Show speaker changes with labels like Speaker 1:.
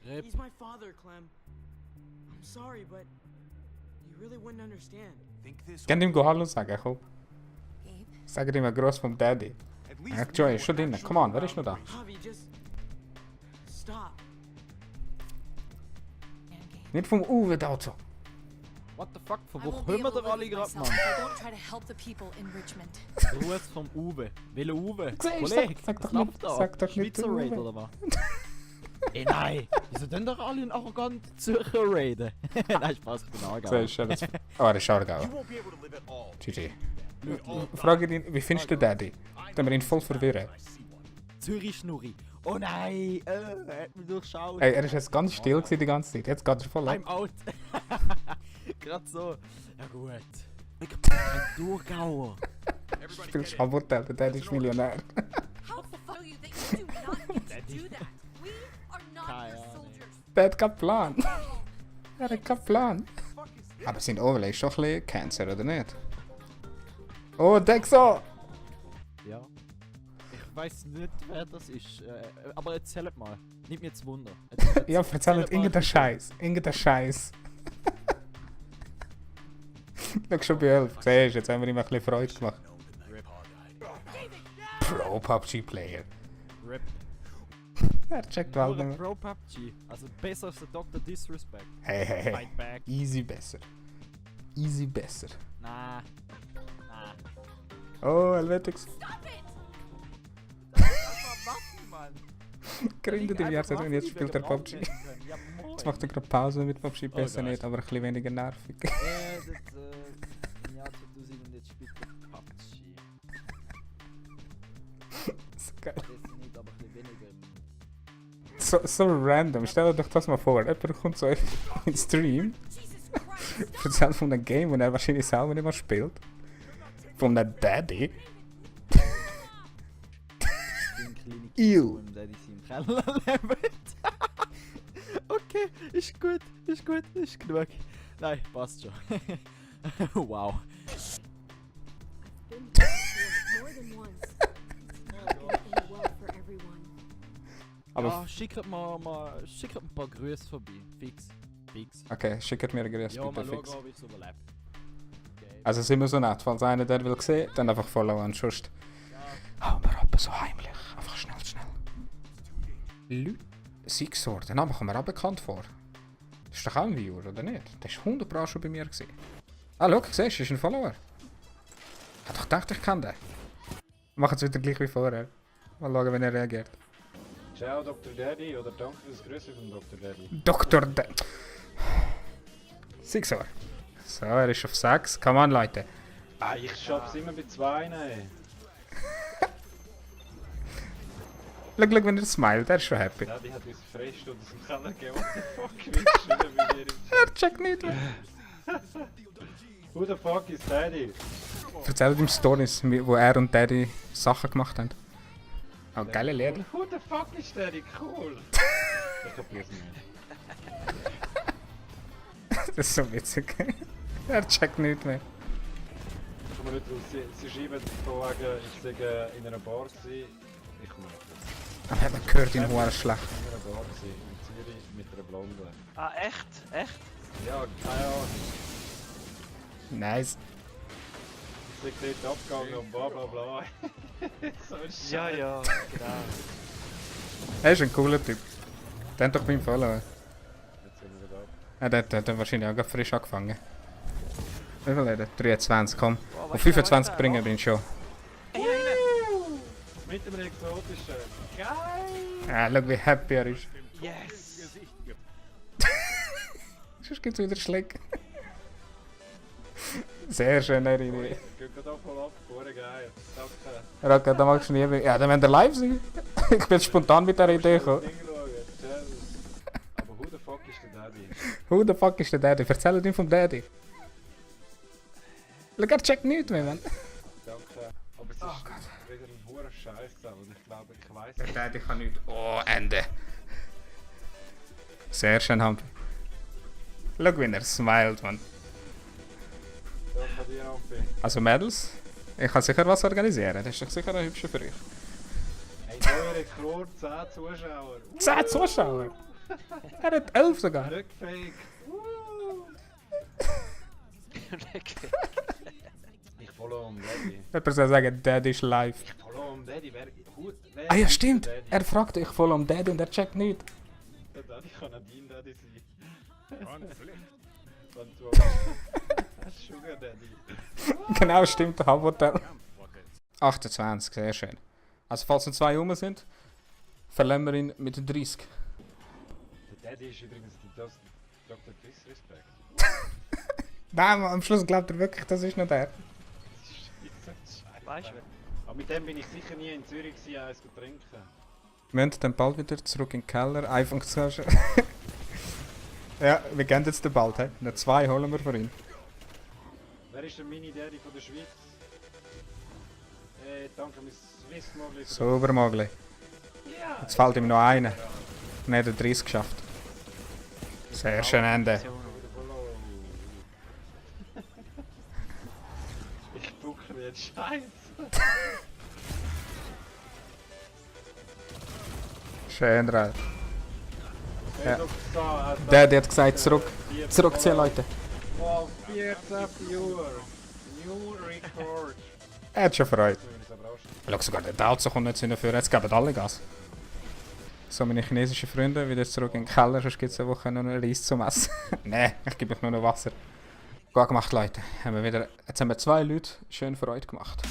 Speaker 1: He's my father, Clem. I'm sorry, but you really wouldn't understand.
Speaker 2: Kann ihm Hallo sagen, komm.
Speaker 3: Gabe?
Speaker 2: Sag ihm Gruß vom Daddy. Joey, ist schon drinnen. Come on, wer ist noch da?
Speaker 1: Javi, just stop.
Speaker 3: And Gabe.
Speaker 2: Nicht vom Uwe da so.
Speaker 4: What the fuck, von
Speaker 3: I
Speaker 4: wo
Speaker 3: won't be
Speaker 4: kommen
Speaker 3: able to
Speaker 4: wir alle
Speaker 3: live
Speaker 4: gerade,
Speaker 3: myself
Speaker 4: Mann?
Speaker 3: if I don't try to help the people in Richmond.
Speaker 4: Gruß vom Uwe. Welcher Uwe?
Speaker 2: Siehst,
Speaker 4: Kollege,
Speaker 2: sag doch
Speaker 4: was
Speaker 2: nicht-
Speaker 4: läuft da?
Speaker 2: sag doch nicht
Speaker 4: Schweizer
Speaker 2: der
Speaker 4: Raid
Speaker 2: Uwe.
Speaker 4: oder was? Ey, nein! Wieso denn doch alle arrogant Zürcher raiden? Nein, Spaß, ich bin Aargau.
Speaker 2: Siehst du, das... Oh, das ist Aargau. GG. Frage ihn, wie findest du Daddy? Dann wir ihn voll verwirren.
Speaker 4: Zürich Schnurri. Oh nein! Er hat mich durchschaut.
Speaker 2: Ey, er ist jetzt ganz still gewesen die ganze Zeit. Jetzt geht er voll ab.
Speaker 4: I'm out. Gerade so. Ja gut. Ich bin kein Thurgauer.
Speaker 2: Spielst Schabhotel, der Daddy ist Millionär.
Speaker 3: How the fuck you think you do not need to do that? We are not
Speaker 4: Keine
Speaker 3: your
Speaker 4: Ahnung.
Speaker 3: soldiers.
Speaker 2: Der hat keinen Plan. Er hat keinen Plan. Aber sein Overlay ist doch ein bisschen Cancer, oder nicht? Oh, Dexo!
Speaker 4: Ja. Ich weiß nicht, wer das ist. Aber erzählt mal. Nimmt mir jetzt Wunder.
Speaker 2: Ja, erzähl nicht irgendeinen Scheiß. Irgendeinen Scheiß. Schau schon bei 11. Siehst du, jetzt haben wir ihm ein bisschen Freude gemacht. Pro PUBG-Player.
Speaker 4: Rip.
Speaker 2: Er checkt halt
Speaker 4: Nur ein
Speaker 2: nicht mehr.
Speaker 4: Pro PUBG. Also besser als der Dr. Disrespect.
Speaker 2: Hey, hey, hey.
Speaker 4: Fight back.
Speaker 2: Easy besser. Easy besser.
Speaker 4: Nah. Nah.
Speaker 2: Oh, Helvetix.
Speaker 3: Stop it!
Speaker 4: Was Waffen, Mann?
Speaker 2: Grindet im Jahr 2000 und jetzt spielt er PUBG.
Speaker 4: Ja, moin.
Speaker 2: Jetzt macht er gerade Pause mit PUBG. Besser
Speaker 4: Gott.
Speaker 2: nicht, aber ein bisschen weniger nervig.
Speaker 4: Im Jahr 2000 und jetzt spielt er PUBG.
Speaker 2: So geil.
Speaker 4: Das ist nicht, aber ein bisschen weniger.
Speaker 2: So random. Stell dir doch das mal vor. Jemand kommt so in den Stream,
Speaker 3: Jesus Christ!
Speaker 2: erzählt von einem Game, das er wahrscheinlich selber nicht mehr spielt. Von einem Daddy.
Speaker 4: In Klinik
Speaker 2: Ew.
Speaker 4: im Daddy im Keller lebt. Okay, ist gut, ist genug. Nein, passt schon. Wow.
Speaker 3: Been here more than once. Everything well for everyone.
Speaker 2: Aber
Speaker 4: Ja, schickt ein paar Grüße vorbei. Fix.
Speaker 2: okay, schickt mir einen Grüß
Speaker 4: Ja,
Speaker 2: bitte
Speaker 4: mal
Speaker 2: fix.
Speaker 4: schauen, ob ich es überlebe. Okay.
Speaker 2: Also sind wir so nett, falls einer der will sehen, dann einfach followen. Sonst hauen wir ab so heimlich. Einfach schnell. Sixor, den Namen kommt mir auch bekannt vor. Das ist doch auch ein Viewer, oder nicht? Der ist 100% schon bei mir gewesen. Ah, schau, siehst du, ist ein Follower. Ich hab doch gedacht, ich kann den. Wir machen es wieder gleich wie vorher. Mal schauen, wenn er reagiert.
Speaker 5: Ciao Dr. Daddy oder danke fürs Grüße von Dr. Daddy.
Speaker 2: Dr. Sixor. So, er ist auf 6. Come on, Leute.
Speaker 5: Ah, ich schaff's immer bei 2, ey.
Speaker 2: Schau, wenn er smilet, er ist schon happy.
Speaker 5: Daddy hat uns Freistunde aus dem Keller gegeben. What the fuck, wie ist schon bei dir im
Speaker 2: Er checkt nicht mehr.
Speaker 5: Who the fuck is Daddy?
Speaker 2: Erzählt ihm Stories, wo er und Daddy Sachen gemacht haben. Oh, geile Lieder.
Speaker 5: Who the fuck is Daddy? Cool. Ich kapier's nicht.
Speaker 2: Das ist so witzig. Er checkt nicht mehr.
Speaker 5: Komm nicht raus. Sie schreiben von wegen, ich sei in einer Bar gewesen. Ich komme nicht raus.
Speaker 2: Aber man hört ihn nur schlecht.
Speaker 5: In einer Bar gewesen, in Zürich mit einer Blonde.
Speaker 6: Ah, echt? Echt?
Speaker 5: Ja, keine Ahnung.
Speaker 2: Nice.
Speaker 5: Ich sei dort abgegangen und bla bla bla. So ein
Speaker 6: Ja,
Speaker 5: Scheiß.
Speaker 6: ja, genau.
Speaker 2: Er ist ein cooler Typ. Der hat doch beim Follower.
Speaker 5: Jetzt sind wir wieder ab.
Speaker 2: Ja, der hat wahrscheinlich auch gerade frisch angefangen. Wie viel hat er? 23, komm.
Speaker 6: Boah,
Speaker 2: Auf
Speaker 6: was
Speaker 2: 25
Speaker 6: ist
Speaker 2: bringen bin ich schon.
Speaker 6: Ey, rein!
Speaker 5: Mit dem Exotischen. Geil!
Speaker 2: Ah, schau wie happy er ist.
Speaker 6: Yes!
Speaker 2: Sonst gibt es wieder Schläge. Sehr schön, Eri.
Speaker 5: Geht gerade auch voll ab. Hure geil. Danke.
Speaker 2: Raka, da magst du nie mehr. Ja, dann wenn der live sein. Ich bin jetzt spontan mit der Idee gekommen.
Speaker 5: Ding schauen. Servus. Aber who the fuck ist der Daddy?
Speaker 2: Who the fuck ist der Daddy? Erzähl ihm vom Daddy. Schau, er checkt nichts mehr, man.
Speaker 5: Danke. Aber es ist wieder ein hoher Scheiß und ich glaube, ich weiß
Speaker 2: Der Daddy kann nicht. Oh, Ende. Sehr schön, Hampi. Schau, wie er smilet, man.
Speaker 5: Danke dir, Ampi.
Speaker 2: Also, Mädels, ich kann sicher was organisieren. Das ist doch sicher ein hübscher für euch.
Speaker 5: Hey, neuer Rekord, 10 Zuschauer.
Speaker 2: 10 Zuschauer! Er hat 11 sogar.
Speaker 5: Rückfähig. Ich follow Daddy.
Speaker 2: Jemand soll sagen, Dad ist live.
Speaker 5: Ich follow Daddy. Wer
Speaker 2: Ah ja, stimmt.
Speaker 5: Daddy?
Speaker 2: Er fragt, ich folge am Dad und er checkt nicht.
Speaker 5: Der Daddy kann auch dein Daddy sein.
Speaker 6: Konflikt.
Speaker 5: Und du Sugar Daddy.
Speaker 2: Genau, stimmt, der Haupthotel.
Speaker 6: Kampfrocket.
Speaker 2: 28, sehr schön. Also falls noch 2 rum sind, verlieren wir ihn mit 30.
Speaker 5: Der Daddy ist übrigens der Dr. Disrespect.
Speaker 2: Nein, am Schluss glaubt er wirklich, das ist noch der.
Speaker 6: Weißt du?
Speaker 5: Aber mit dem bin ich sicher nie in Zürich gewesen, eins zu trinken.
Speaker 2: Wir müssen dann bald wieder zurück in den Keller. Einfach so. Ja, wir gehen jetzt den bald. He? Noch 2 holen wir für ihn.
Speaker 5: Wer ist der Mini-Daddy von der Schweiz? Danke, mein Swiss-Mogli.
Speaker 2: Super, Mogli.
Speaker 5: Ja!
Speaker 2: Jetzt fällt ihm noch einer. Und er hat den 30 geschafft. Sehr schön Ende.
Speaker 5: Ich bucke mir jetzt Scheiße.
Speaker 2: Schön, Ralf. Ja.
Speaker 5: Ja.
Speaker 2: Der hat gesagt, zurückziehen, Leute.
Speaker 5: Wow, 14 Viewer. New Record.
Speaker 2: Er hat schon Freude.
Speaker 5: Jetzt müssen wir uns aber anstellen.
Speaker 2: Schau, sogar der Dauzo kommt nicht dafür. Jetzt geben alle Gas. So, meine chinesischen Freunde, wieder zurück in den Keller, sonst gibt es eine Woche noch einen Reis zum Essen. Nein, ich gebe euch nur noch Wasser. Gut gemacht, Leute. Jetzt haben wir 2 Leute schön Freude gemacht.